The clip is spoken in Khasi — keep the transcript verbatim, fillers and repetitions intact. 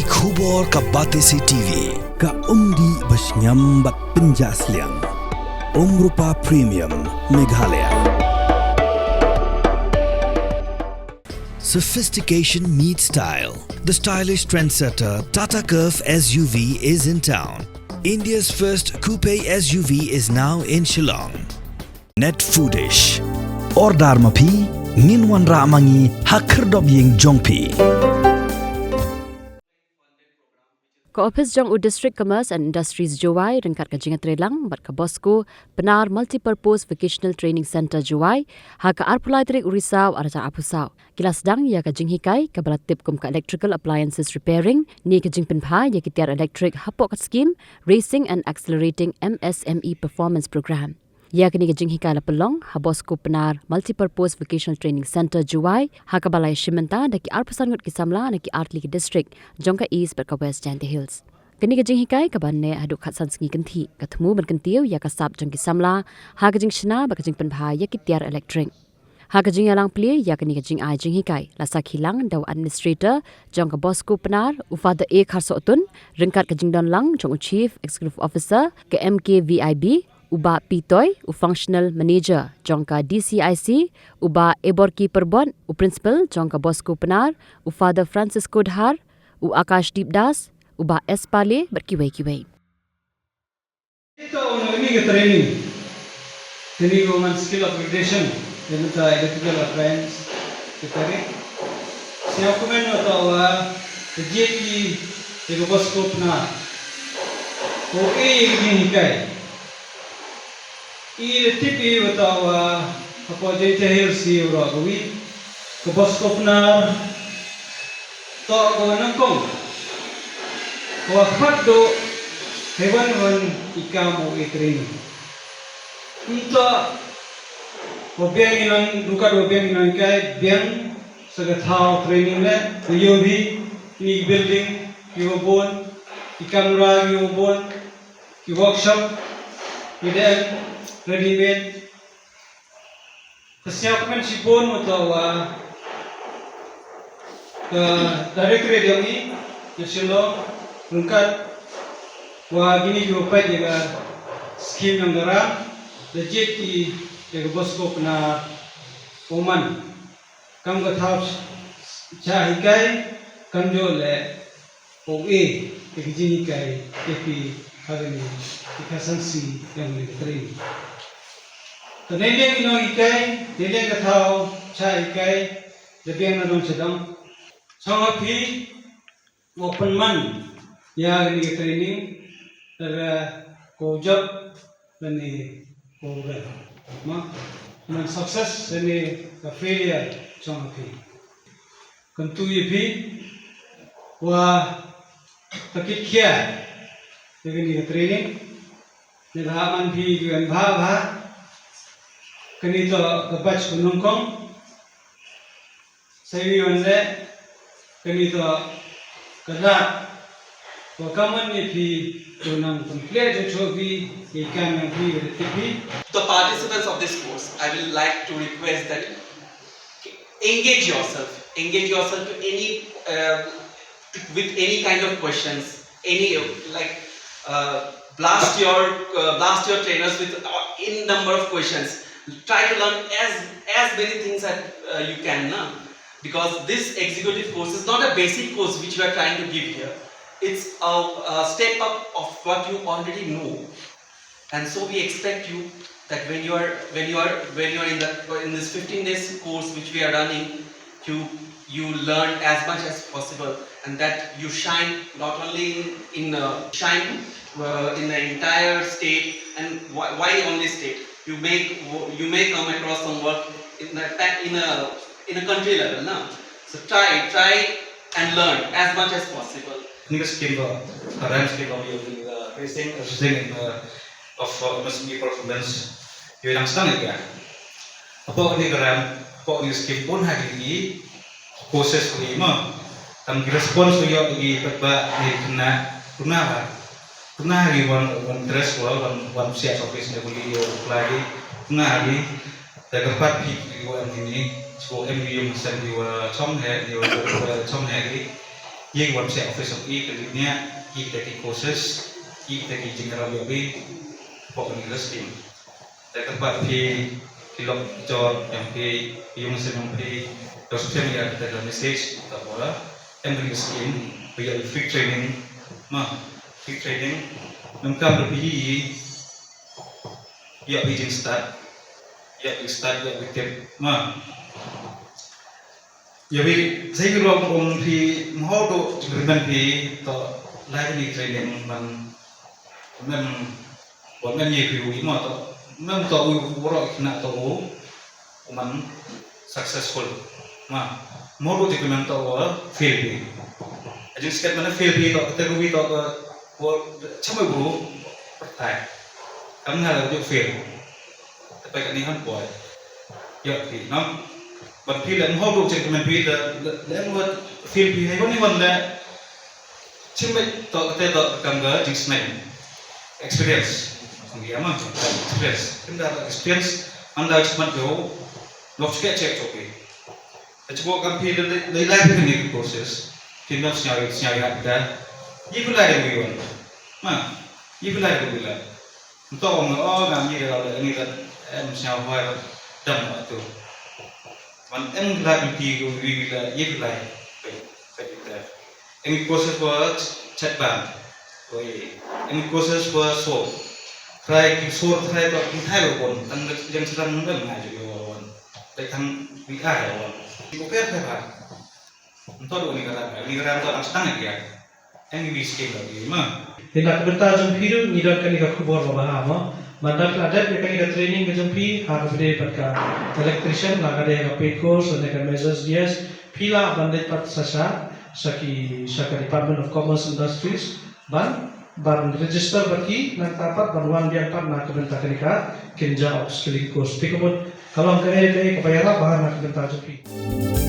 Khubor ka Batesi T V, ka umdih ba shngiam bad pynjah sliang. Umrupa Premium, Meghalaya. Sophistication meets style. The stylish trendsetter Tata Curvv S U V is in town. India's first coupe S U V is now in Shillong. Net Foodish. Order ma phi, ngin wanrah ma ngi ha khyrdop ïing jong phi. Ka ophis jong u District Commerce and Industries Jowai ryngkat ka jingïatreilang bad ka Bosco Pnar Multipurpose Vocational Training Centre Jowai ha ka arphew lai tarik u Risaw arhajar arphew saw ki la sdang ïa ka jinghikai kaba la tip kum ka Electrical Appliances Repairing ne ka jingpynbha ïa ki tiar elektrik hapoh ka skim Raising and Accelerating M S M E Performance Programme. Ïa kane ka jinghikai la pynlong ha Bosco Pnar Multipurpose Vocational Training Centre Jowai ha kaba la ïashim bynta da ki arphew san ngut ki samla na ki artylli ki district jong ka East bad ka West Jaintia Hills. Kane ka jinghikai kaba neh haduh khatsan sngi kynthih ka thmu ban kyntiew ïa ka sap jong ki samla ha ka jingshna bad ka jingpynbha ïa ki tiar elektrik. Ha ka jingïalang plie ïa kane ka jingai jinghikai la sakhi lang da u administrator jong ka Bosco Pnar, u Father A Kharsohtun, ryngkat ka jingdon lang jong u Chief Executive Officer ka M K V I B, u Bah P Toi, u Functional Manager jong ka D C I C, u Bah Eborki Pyrbot, u Principal jong ka Bosco Pnar, u Father Francisco Dhar, u Akash Deep Das, u Bah S Pale bad kiwei kiwei. Ito, ono ini ka training. Training Women Skill Upgradation, ïa mynta Electrical Appliance ka training. Sngewkmen ito wa, ka J P, ïa ka Bosco Pnar. Ko e ïa ka jinghikai. I la tip i wa ta wa, hapoh Jaintia Hills i u rah ka wi, ka Bosco Pnar, toh ka wa nyngkong, ka wa khatduh, hei wan wan i kam u i training. Nta, wa biang i nang, rukat wa biang i nang kai, biang, sa ka thaw training le, na yobi, ni building, ki wa bun, i kamra, ki wa bun, ki workshop, ki dei ready made. Ka sngewkmen shibun mo to wa ka directorate jong i, na Shillong, ryngkat wa kini ki wa peit ïa ka scheme jong ka ram, da jied ki ïa ka Bosco Pnar Women. Kam ka thaw shah hikai, kam jooh leh, ko e, ïa ka jinghikai, ïa phi, ha kane, ïa ka san sngi, ïa kane ka training. Te neiliang i nonghikai, neiliang ka thaw shah hikai, da biang na dong sha dong. Chong ha phi, u pynman ïa kane ka training, lada ko jop lane ko beh. Ma, man success lane ka failure jong phi. Kyntu ïa phi wa ka kit khia ïa kane ka training. Lada man phi ki wan bha bha. Kane to ka batch ka nyngkong. Sa ïohi wan leh, kane to ka lad. Wa ka mon ne phi, to nang pynphleh jong phi, ki kam jong phi, ki tip phi. The participants of this course, I will like to request that engage yourself, engage yourself to any, uh, with any kind of questions, any, uh, like, uh, blast your, uh, blast your trainers with, uh, in number of questions. Try to learn as, as many things as, uh, you can, na? Because this executive course is not a basic course which we are trying to give here. It's a, a step up of what you already know. And so we expect you that when you are, when you are, when you are in the, in this fifteen days course which we are running, you, you learn as much as possible, and that you shine not only in, in, uh, shine, uh, in the entire state, and why, why only state? You may, you may come across some work in a, in a, in a country level, na? So try, try and learn as much as possible. Kane ka scheme ba, ka ram scheme ba, ïa, ïa, raising, raising in, uh, of, uh, M S M E performance. Ïa, dang sdang ïa ka. Hapoh kane ka ram, hapoh kane ka scheme bun ha ki courses ki mo. Tang ki response ïoh ki pat ba ni kena, kena ba. Kena ki wan, wan dress wa, wan, wan siap office ne kuli ïoh apply ki. Kena ki, da ka pat ki, ki wan ni, so em ïoh sen ki wa chong he, ki wa chong he ki. Ïa ki wan sha office of e ka leit nia ïa kita ki courses, ïa kita ki jingïarap ïa phi hapoh kane ka scheme. Te kyrpad phi ki lok ki jor jong phi, ki ïung seng jong phi, to send ïa kita ka message, ta ba em kane ka scheme ba ïa free training, ma, free training. Mynta ba phi ïa phi jingstad, ïa phi stad, ïa phi tip, ma. Ïa phi, sa ïa phi ruh kum phi mho duh jingkyrmen phi, to lai kane training ban mem, ban mem ïa phi u i ma, to mem to u waroh khynnah to u man successful, ma. Mho duh jingkyrmen to u fail phi. Jingskhem mana fail phi to kata ka wi to ka, wa, chamai bru pertai. Kam nga la ju fail. Te peit kane han poi. Ïa phi, no? Ban phi leh mho duh jingkyrmen phi, leh, leh, leh mho fail phi, hei wan i wan leh. Chim beit to kata to kam ka jingsneng. Experience. Ngi ïa ma, experience. Kim da experience, ynda u chim beit phi u, lok chike chek to phi. Te chuba kam phi leh, leh, leh phi kane ka courses. Phi ym sñiaw, sñiaw ïa ka. Ïa phi leh dang wi wan. Ma, ïa phi leh dang wi leh. Nto ong, oh, ngam ïa ka leh, ni ka, em sñiaw hoi ka dam ma tu. Man em la phi ko wi la, ïa phi leh. Peit, peit ïa. Em courses ba chat ban. Oi, em courses ba so. Trai ki sur trai ba ki thai lo bon. Tang ka jeng serang ngan ngai ju yo bon. Te tang wi ai lo bon. Ko per per ba. Nto do ni ka ram, ni ka ram to ang stang ïa. Em wi skim lo ïa ma. Te na ka bynta jong phi ruh ngi don kane ka khubor ba bha mo. Mynta phi la dep ïa kane ka training ka jong phi ha kaba ïadei bad ka electrician, la ka dei ka paid course ne ka measures, yes. Phi lah ban leit pat sa sha, sha ki, sha ka Department of Commerce Industries ban, ban register bad ki, nangta pat ban wan biang pat na ka bynta kane ka Kynja Upskilling Course. Te ka mut ka long kaei kaei kaba ïarap bha na ka bynta jong phi.